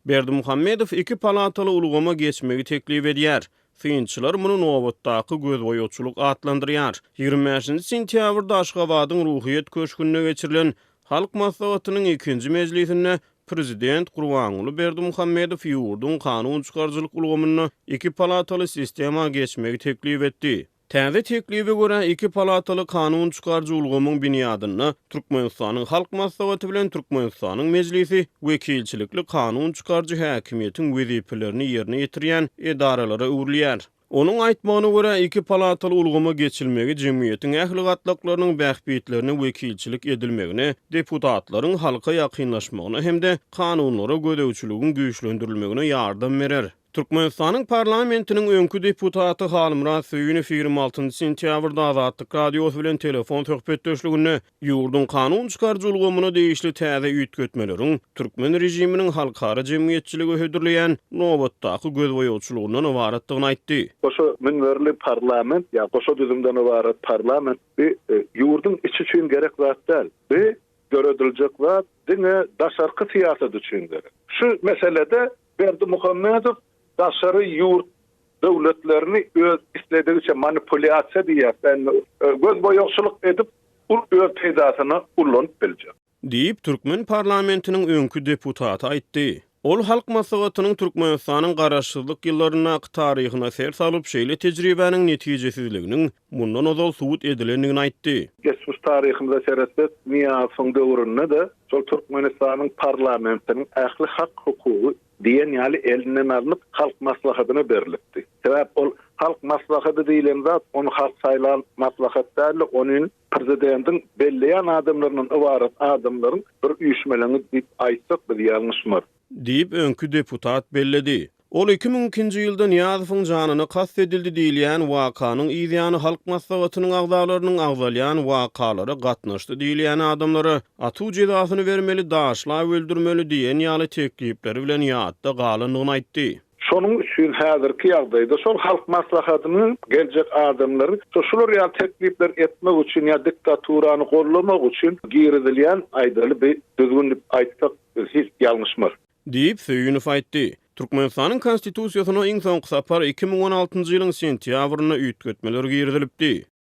Berdimuhamedow iki palataly ulgama geçmegi teklip edýär. Synçylar muny nobatdaky gözboýagçylyk atlandyrýar. 25-nji sentýabrda Aşgabadyň Ruhyýet köşgünde geçirilen Halk Maslahatynyň ikinji mejlisinde prezident Gurbanguly Berdimuhamedow ýurduň kanun çykaryjylyk ulgamynda iki palataly sistema geçmegi teklip etdi. Täze teklibe görä, iki palataly kanun çykaryjy ulgamyň binýadynda Türkmenistanyň Halk Maslahaty bilen Türkmenistanyň Mejlisi wekilçilikli kanun çykaryjy häkimiýetiň wezipelerini ýerine ýetirýän edaralara öwrülýär. Onuň aýtmagyna görä, iki palataly ulgama geçilmegi jemgyýetiň ähli gatlaklarynyň bähbitlerine wekilçilik edilmegine, deputatlaryň halka ýakynlaşmagyna hem-de kanunlara gözegçiligiň güýçlendirilmegine ýardam berer. Türkmenistanyň parlamentiniň öňki deputaty Halmyrat Söýünow 26 sentýabrda Azatlyk Radiosy bilen telefon söhbetdeşliginde ýurduň kanun çykaryjy ulgamyna degişli täze üýtgetmeleriň türkmen režiminiň halkara jemgyýetçilige hödürleýän nobatdaky gözboýagçylygyndan ybaratdygyny aýtdy. Goşa münberli parlament ýa goşa düzümden ybarat parlament bi ýurduň içi üçin gerek zat däl. Bi dörediljek zat diňe daşarky syýasat üçin gerek. Şu meselede Berdimuhamedow daşary ýurt döwletlerini öz isledigiçe manipulýasiýa diýýäs-dä indi, gözboýagçylyk edip, ul öz peýdasyna ullanyp biljek. Diýip, türkmen parlamentiniň öňki deputaty aýtdy. Ol Halk Maslahatynyň Türkmenistanyň garaşsyzlyk ýyllaryndaky taryhyna ser salyp, şeýle tejribäniň netijesizliginiň mundan ozal subut edilendigini aýtdy. Geçmiş taryhymyza seretsek, Nyýazowyň döwründe-de şol Türkmenistanyň parlamentiniň ähli hak-hukugy diýen ýaly elinden alnyp, Halk Maslahatyna berlipdi. Sebäp ol Halk Maslahaty diýlen zat, ony halk saýlan maslahat däldi, ony prezidentiň belleýän adamlaryndan ybarat adamlaryň bir üýşmeleňi diýip aýtsak, biz ýalňyşmarys. Diýip, öňki deputat belledi. Ol 2002-nji ýylda Nyýazowyň janyna kast edildi diýilýän wakanyň yzýany Halk Maslahatynyň agzalarynyň agzalýan wakalara gatnaşdy diýilýän adamlara atuw jezasyny bermeli, daşlap öldürmeli diýen ýaly teklipleri bilen ýatda galandygyny aýtdy. Şonuň üçin häzirki ýagdaýda şol Halk Maslahatynyň geljek adamlary şo şular ýaly teklipler etmek üçin ýa diktaturany gollamak üçin girizilýän aýdaly bir düzgün diýip aýtsak biz hiç ýalňyşmarys. Diýip, Söýünow aýtdy. Türkmenistanyň Konstitusiýasyna iň soňky sapar 2016-njy ýylyň sentýabrynda üýtgetmeler girizilipdi.